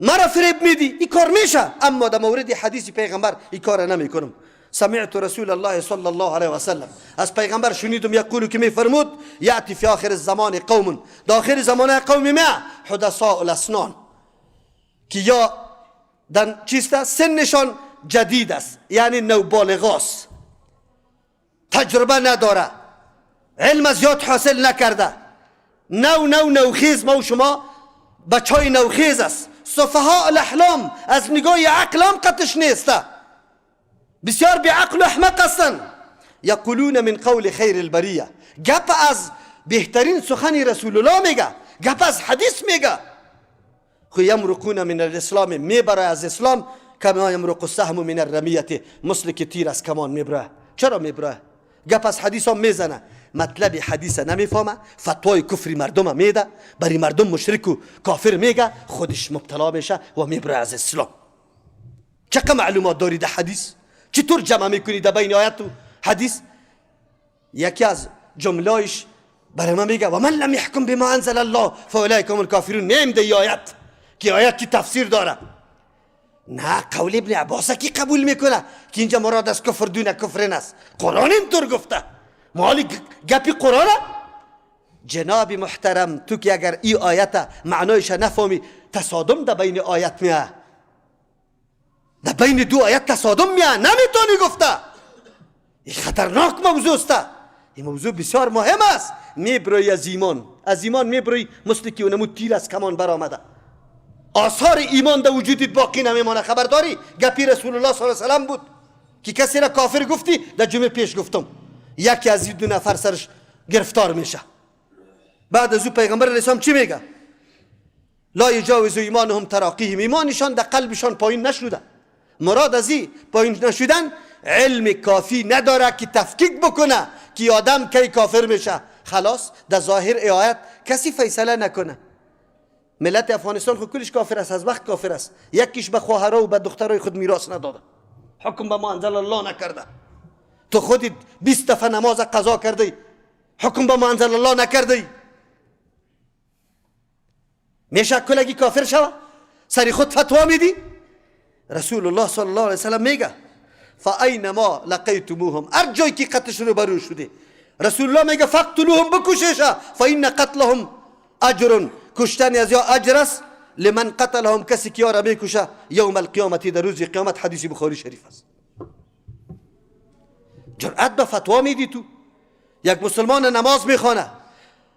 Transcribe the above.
مرا فریب میدی، این کار میشه، اما در مورد حدیث پیغمبر این کار نمیکنم. سمعت رسول الله صلی الله علیه و سلم، از پیغمبر شنیدم یقول که میفرمود یأتی فی آخر الزمان قوم، در آخر زمان قوم ما حدثاء الاسنان، که یا در چیست سنشان جدید است، یعنی نوبالغاست، تجربه نداره، علم زیاد حاصل نکرده، نو نو نوخیز، ما و شما بچای نوخیز است. سفهاء الاحلام، از نگاه عقلام قطش نیسته، بسیار بی عقل و احمق هستند. یقولون من قول خیر البریه، گپ از بهترین سخن رسول الله میگه، گپ از حدیث میگه. خو یمرقون من الاسلام، میبره از اسلام، کما یمرق السهم من الرمیه، مثل که تیر از کمان میبره. چرا میبره؟ گپ از حدیث هم میزنه، مطلب حدیث نمیفهمه، فتوای کفری مردم میده، برای مردم مشرک و کافر میگه، خودش مبتلا میشه و میبره از اسلام. چقدر معلومات داری در حدیث؟ چطور جمع میکنی در بین آیت و حدیث؟ یکی از جمله‌اش برای من میگه و من لم یحکم بما انزل الله فاولئک هم الکافرون. نیم ده آیت که آیت چی تفسیر داره؟ نه، قول ابن عباس کی قبول میکنه که اینجا مراد از کفر دون کفر است؟ قرآن اینطور گفته، مالی گپی قرآن. جناب محترم، تو که اگر ای آیت معنایش نفهمی، تصادم در بین آیت میه، در بین دو آیت تصادم میه، نمیتونی گفته. این خطرناک موضوع است، این موضوع بسیار مهم است. میبروی از ایمان، از ایمان میبروی، مثل که اونمو تیر از کمان برآمده، آثار ایمان در وجودت باقی نمیمانه. خبرداری، گپی رسول الله صلی الله علیه و سلم بود که کسی را کافر گفتی، در جمعه پیش گفتم، یکی از این دو نفر سرش گرفتار میشه. بعد از او پیغمبر علیه السلام چی میگه؟ لا یجاوز ایمانهم تراقیهم، ایمانشان در قلبشان پایین نشده. مراد از این پایین نشدن، علم کافی نداره که تفکیک بکنه که آدم کی کافر میشه. خلاص، در ظاهر آیت کسی فیصله نکنه. ملت افغانستان خود کلش کافر است، از وقت کافر است. یکیش به خواهرها و به دخترای خود میراث نداده، حکم به ما انزل الله نکرده. تو خودت 20 دفعه نماز قضا کردی، حکم به ما انزل الله نکردی. میشه کلگی کافر شوه؟ سری خود فتوا میدی؟ رسول الله صلی الله علیه وسلم میگه فاینما لقیتموهم، هر جایی که قتش رو برو شده، رسول الله میگه فاقتلوهم، بکشیشه، فان قتلهم اجر، کشتن از یا اجر است، لمن قتلهم، کسی که یارا میکشه، یوم القیامت، در روز قیامت. حدیث بخاری شریف است. جرأت به فتوا میدی؟ تو یک مسلمان نماز میخوانه.